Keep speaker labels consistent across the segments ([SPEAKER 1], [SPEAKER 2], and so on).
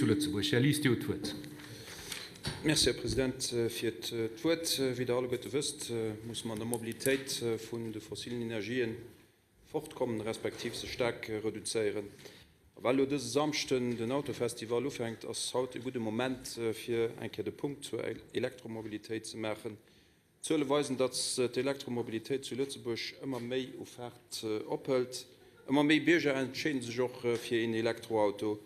[SPEAKER 1] zu Lëtzebuerg. Här Lies, Dir hutt d'Wuert.
[SPEAKER 2] Merci, Här President, fir d'Wuert. Wéi Der alleguerte wësst, musse mer an der Mobilitéit vun de fossilen Energien fortkommen, respektiv se staark reduzéieren. A well elo dëse Samschden den Autofestival ufänkt, ass haut e gudde Moment, fir eng Kéier de Punkt zur Elektromobilitéit ze maachen. D'Zuele weisen, datt d'Elektromobilitéit zu Lëtzebuerg ëmmer méi u Faart ophëlt. Ëmmer méi Bierger entscheede sech och fir een Elektroauto.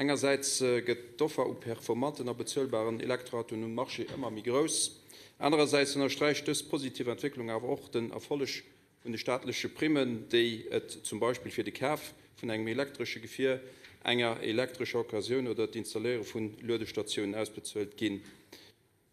[SPEAKER 2] Engersäits gëtt d'Offer u performanten a bezuelbaren Elektroautoen um Marché ëmmer méi grouss. Anerersäits ënnersträicht dës positiv Entwécklung awer och den Erfolleg vun de staatleche Primmen, déi et zum Beispill fir de Kaf vun engem elektresche Gefier, enger elektrescher Occasioun oder d'Installéiere vu Luedestatiounen ausbezuelt ginn.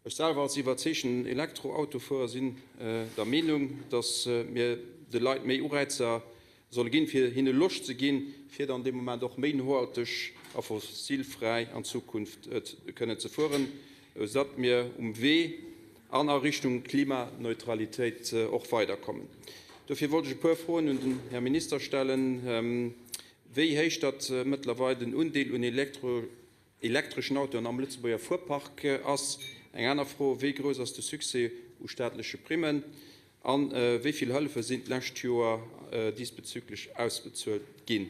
[SPEAKER 2] Ech selwer als iwwerzeegten Elektroautofuerer sinn der Meenung, dass mir de Leit méi Ureizer solle ginn, fir hinne Loscht ze ginn, fir dann dee Moment och méi nohalteg a fossilfräi an Zukunft kënnen ze fueren, esou datt mir um Wee an a Richtung Klimaneutralitéit och weiderkommen. Dofir wollt ech e puer Froen un den Här Minister stellen, Wéi héich datt mëttlerweil den Undeel un Elektro Elektreschen Autoen am Lëtzebuerger Fuerpark ass eng aner Fro. Wéi grouss ass de Succès u staatleche Primmen a wéi vill Hëllefe sinn d'lescht Joer diesbezüglech ausbezuelt ginn?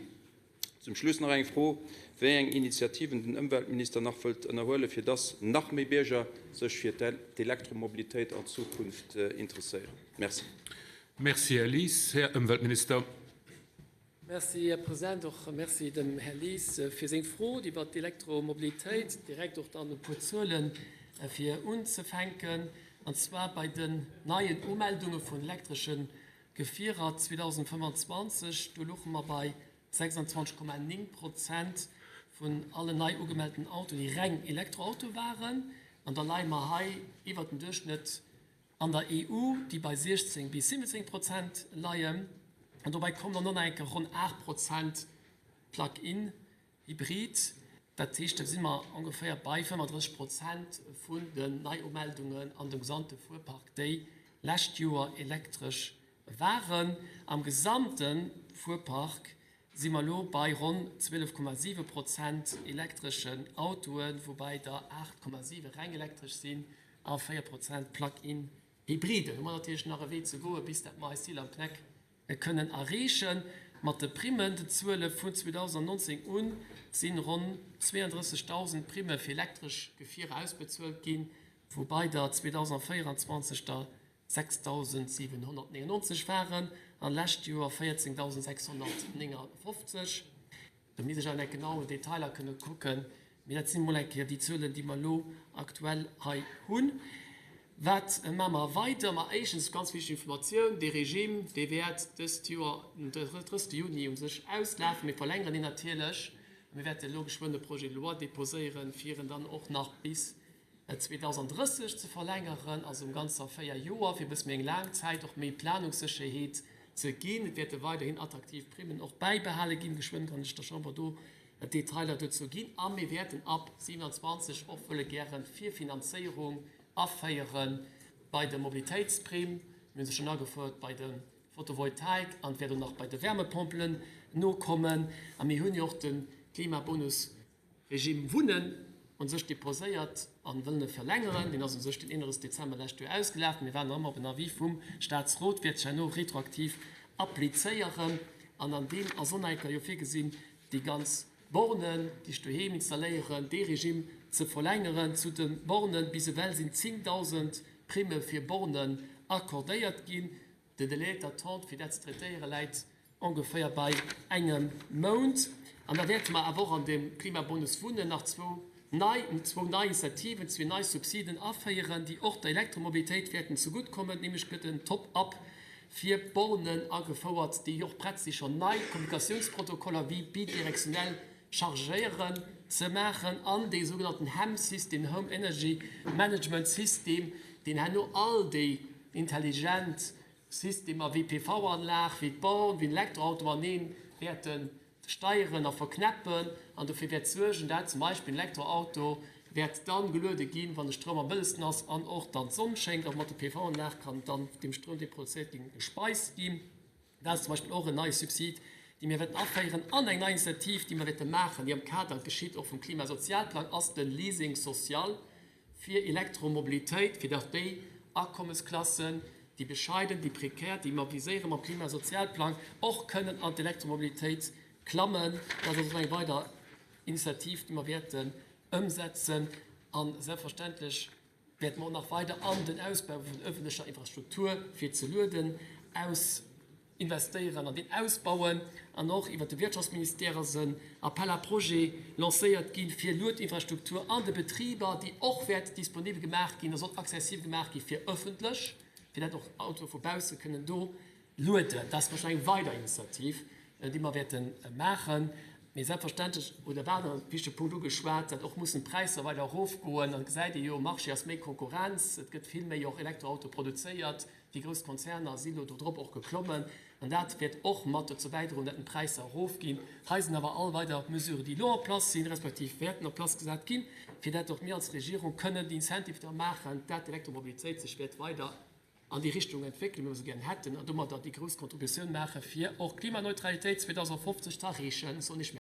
[SPEAKER 2] Zum Schluss nach eng Fro, wéi eng Initiativen den Ëmweltminister nach wëllt ënnerhuelen, fir dass nach méi Bierger sech fir d'Elektromobilitéit an Zukunft interesséieren. Merci.
[SPEAKER 1] Merci, Här Lies. Här Ëmweltminister.
[SPEAKER 3] Merci, Här President. Och merci dem Här Lies fir seng Fro iwwert d'Elektromobilitéit. Direkt och dann e puer Zuele fir unzefänken, an zwar bei den neien Umeldunge vun elektresche Gefierer 2025, do louche mer bei 26,9 Prozent vun allen nei ugemellten Autoen, déi reng Elektroautoe waren. An da leie mer hei iwwert dem Duerchschnëtt an der EU, déi bei 16 bis 17 Prozent leien. An dobäi kommen dann och nach eng Kéier ronn 8 Prozent Plug-in Hybrid. Dat heescht, da si mer ongeféier bei 35 Prozent vun den Neiumeldungen an dem gesamte Fuerpark, déi lescht Joer elektresch waren. Am gesamte Fuerpark si mer elo bei ronn 12,7 Prozent elektreschen Autoen, woubäi der 8,7 reng elektresch sinn a 4 Prozent Plug-in Hybriden. Hu mer natierlech nach e Wee ze goen, bis dat mer eist Zil am Kneck kënnen erreechen. Mat de Primmen, den Zuele vun 2019 un, si ronn 32.000 Primme fir elektresch Gefierer ausbezuelt ginn, woubäi der 2024 der 6.799 waren an lescht Joer 14.659. Do misst ech awer nach genau Detailer kënne kucken, mee dat sinn emol eng Kéier déi Zuelen, déi mer elo aktuell hei hunn. Wat maache mer weider? Ma éischtens, ganz wichteg Informatioun, Dee Regime, dee wäert dëst Joer den 30 Juni u sech auslafen. Mir verlängeren deen natierlech a mir wäerte elo geschwënn e Projet de loi déposéieren, fir en dann och nach bis 2030 ze verlängeren, also ëm ganzer 4 Joer, fir e bësse méi eng laang Zäit och méi Planungssécherheet ze ginn. Et wäerte weiderhin attraktiv Primmen och bäibehale ginn. Geschwënn kann ech der Chamber do Detailer dozou ginn. A mir wäerten ab 27 och wëlle gäre Virfinanzéierung aféiere bei der Mobilitéitsprimm. Mir hu se schonn agefouert bei de Photovoltaik an et wäert och nach bei de Wärmepompelen nokommen. A mir hunn jo och de Klimabonus Regime Wunnen un sech deposéiert an wëllen e verlängeren. Deen ass un sech den 31 Dezember lescht Joer ausgelaf. Mir waarden nach ëmmer op en Avis vum Staatsrot, wäert sech herno retroaktiv applizéieren. An an deem ass och nach eng Kéier jo virgesinn, déi ganz Bornen, déi ech doheem installéieren, dee Regime ze verlängeren. Zu de Bornen, bis ewell sinn 10.000 Primme fir Bornen accordéiert ginn. Den Délai d'attente, fir dat ze traitéieren, läit ongeféier bei engem Mount. An da wäerte mer awer och an deem Klimabonus Wunnen nach zwou nei, zwou nei Initiativen, zwee nei Subsiden aféieren, déi och der Elektromobilitéit wäerten zeguttkommen. Nämlech gëtt en Top-up fir Bornen agefouert, déi och prett si schonn nei Kommunikatiounsprotokoller wéi bidirektionell Chargéieren ze maachen an dee sougenannten HEM-System, Home Energy Management System, deen herno all déi intelligent Systemer wéi PV-Anlag, wéi d'Born, wéi den Elektroauto matenee wäerte steieren a verknäppen an dofir wäert suergen, dat zum Beispill den Elektroauto wäert dann geluede ginn, wann de Stroum am bëllegsten ass an och dann d'Sonn schéngt, a mat der PV-Anlag kann dann deem Stroum, dee produzéiert ginn, gespeist ginn. Dat ass zum Beispill och en neie Subsid, déi mir wäerten aféieren, an eng nei Initiativ, déi mir wäerte maachen, déi am Kader geschitt och vum Klimasozialplang, ass de Leasing social fir Elektromobilitéit, fir datt déi Akommesklassen, déi bescheiden, déi prekär, déi mer viséiere mam Klimasozialplang, och kënnen an d'Elektromobilitéit klammen. Dat ass also eng weider Initiativ, déi mer wäerten ëmsetzen. A selbstverständlech wäerte mer och nach weider an den Ausbau vun öffentlecher Infrastruktur fir ze lueden aus investéieren an deen ausbauen. An och iwwert de Wirtschaftsministère ass en Appel à projets lancéiert gi fir Luedinfrastruktur an de Betriber, déi och wäert disponibel gemaach ginn a soll accessibel gemaach gi fir öffentlech, fir dat och Autoe vu bausse kënnen do lueden. Dat ass wahrscheinlech eng weider Initiativ, déi mer wäerte maachen. Mee selbstverständlech, oder war e wichtege Punkt ugeschwat, dat och mussen d'Präisser weider erofgoen. An et gesäit ee jo, um Marché ass méi Konkurrenz, et gëtt vill méi och Elektroauto produzéiert, déi grouss Konzerner si lo dodrop och geklommen. An dat wäert och mat dozou bäidroen, dat d'Präisser erofginn. Hei sinn awer all weider Mesuren, déi elo en place sinn, respektiv wäerten en place gesat ginn, fir dat och mir als Regierung kënnen déi Incentive da maachen, dat d'Elektromobilitéit sech wäert weider an déi Richtung entwéckelen, wéi mer se gären hätten, an domadder déi grouss Contributioun maache fir och d'Klimaneutralitéit 2050 ze erreechen, soen ech Merci.